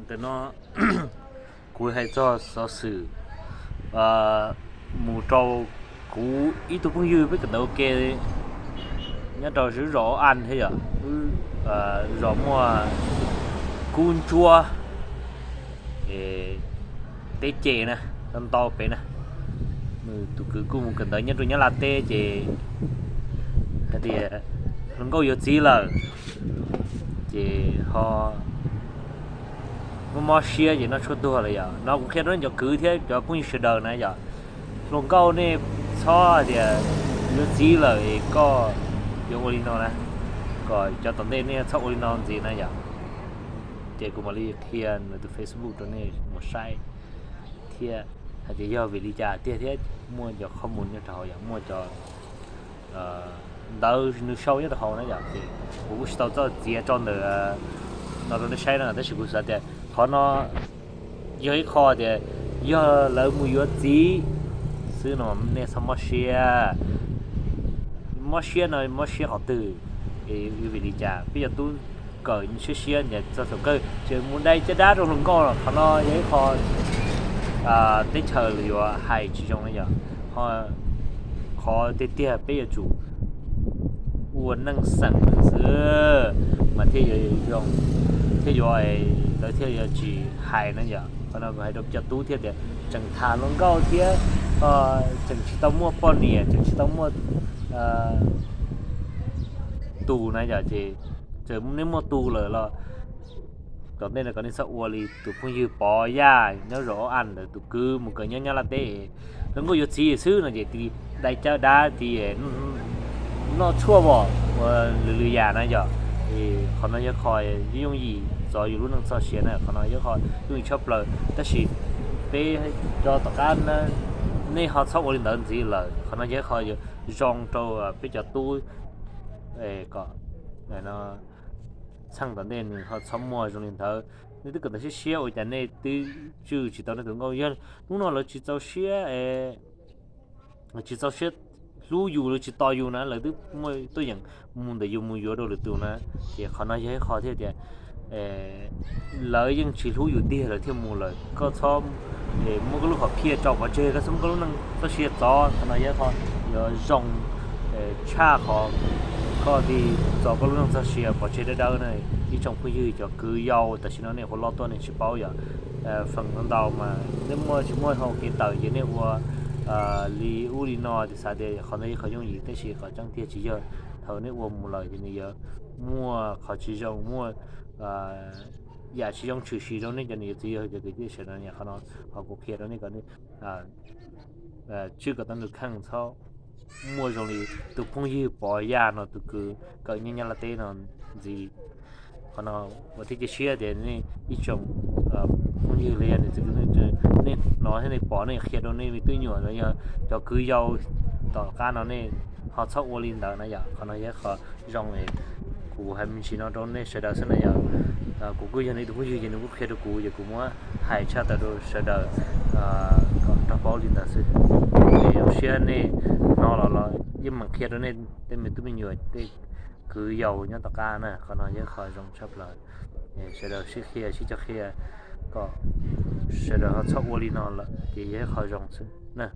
Ntawm no kuv hais txog xov xwm mus rau kuv ib tug phooj ywg peb kawm ntawv ua ke nyob rau zos Au Aj thiab yom, zos muaj kub ntsuab teb ces na, ntau pem na. Nws tus kwv kuj mus kawm ntawv nyob rau Nyab Laj teb ces hais tias hluas nkauj yuav txiv lawm ces ho mob mob siab ces noj tshuaj tuag lawm yom. No kuv qhia rau nej cov kwv thiab cov phooj ywg sawv daws na yom, hluas nkauj nej txhob hais tias yuav txiv lawm es koj yuav ua li no na, kom cov tom ntej nej txhob ua li no ntxiv na yom. Ces kuv mam li qhia nws tus Facebook rau nej mus saib thiab hais tias yog vim li cas tiag thiab muaj cov qhov mus nyob rau hauv yom, muaj cov ntawv nws sau nyob rau hauv na yom. Ces kuv kuj tsis tau txawj txiav tso ntawm no rau nej saib no tab sis kuv xav tias qhov no yog ib qho tias yog lawv mus yuav txiv xwb no nej txhob mob siab. Mob siab no mob siab qhov twg? Vim li cas peb cov tub kawm siab siab ntawd txog thaum kawg ces mus dai caj dab rau hluas nkauj los qhov no yog ib qho teb chaws yuav hais tsis zoo na yom. Ho qhov tiag tiag peb yuav tsum ua neej xeem xwb mas thiaj yuav zoo, thiaj yuav, lawv thiaj yuav tsis hais na yom. Qhov no kuv hais rau cov tub thiab tias tseem tham hluas nkauj thiab tseem tsis tau muaj poj niam, tseem tsis tau muaj tus na yom, ces txawm nej muaj tus lawm los tom ntej no kom nej txhob ua li tus phooj ywg Pov Yaj nyob zos Au Aj ntawd, tus kwv mus kawm nyob Nyab Laj teb, hluas nkauj yuav txiv xwb no ces tis dai caj dab tis noj tshuaj vom ua lwm lwm yam na yom. Qhov no yog qho yooj yim txov yus lub neej txoj sia na, qhov no yog qho yooj yim tshaj plaws tab sis peb cov tom qab nej ho txhob ua li ntawd ntxiv lawm. Qhov no yog qho zoo rau peb cov tub kom txheej tom ntej nws ho txhob muaj zoo li ntawd. Nej twb kawm ntawv siab siab ua cas nej twb tswj tsis tau nej tus nkauj? Yog hnub no lawv tsis txaus siab, tsis txaus siab hlub yus, lawv tsis tos yus na, lawv twb muaj tuaj yeem mus ntawm yus mus yuav rau lwm tus na. Ces qhov no yog ib qho thiab tias lawv yeej tsis hlub yus tiag lawv thiaj mus lawm. Koj txhob muab koj lub hom phiaj tso pov tseg, koj txhob muab koj lub neej txoj sia txov. Qhov no yog qho yuav zoo tshaj qhov koj tig txov koj lub neej txoj sia pov tseg dawb dawb na. Ib tsoom phooj ywg cov kwv yau tam sim no nej ua loj tuaj nej tsis paub yom. Feem ntau mas nej muaj tsis muaj hau kev tawm ces nej ua li ub li no ces xav tias qhov ntawd yog qhov yooj yim tab sis qhov tseeb tiag tsis yog. Thaum nej ua mus lawm ces nws yuav muaj qhov tsis zoo, muaj yam tsis zoo tshwm sim rau nej cov niam txiv yog cov kwv tij sawv daws. Qhov no ho kuv qhia rau nej kom nej tswj kom tau nws kheej, txhob muaj zoo li tus phooj ywg Pov Yaj no tus kwv kawm nyob Nyab Laj teb no ntxiv. Qhov no ua thiab cia siab tias nej ib tsoom phooj ywg los yog niam txiv kwv tij, nej hnov thiab nej pom nej qhia rau nej me tub me nyuam los yog cov kwv yau tom qab no nej ho txhob ua li ntawd na yom. Qhov no yog qho zoo es kuv hais me ntsis no rau nej sawv daws xwb na yom. Kuv kuj yog nws tus phooj ywg ces nws kuj qhia rau kuv ces kuv muab hais tshaj tawm rau sawv daws kom rov paub li ntawd xwb. Zoo siab nej hnov los los yeej meem qhia rau nej tej me tub me nyuam tej kwv yau nyob tom qab na. Qhov no yog qho zoo tshaj plaws. Sawv daws sib qhia sib cog qhia kom sawv daws ho txhob ua li no lawm ces yog qho zoo xwb na.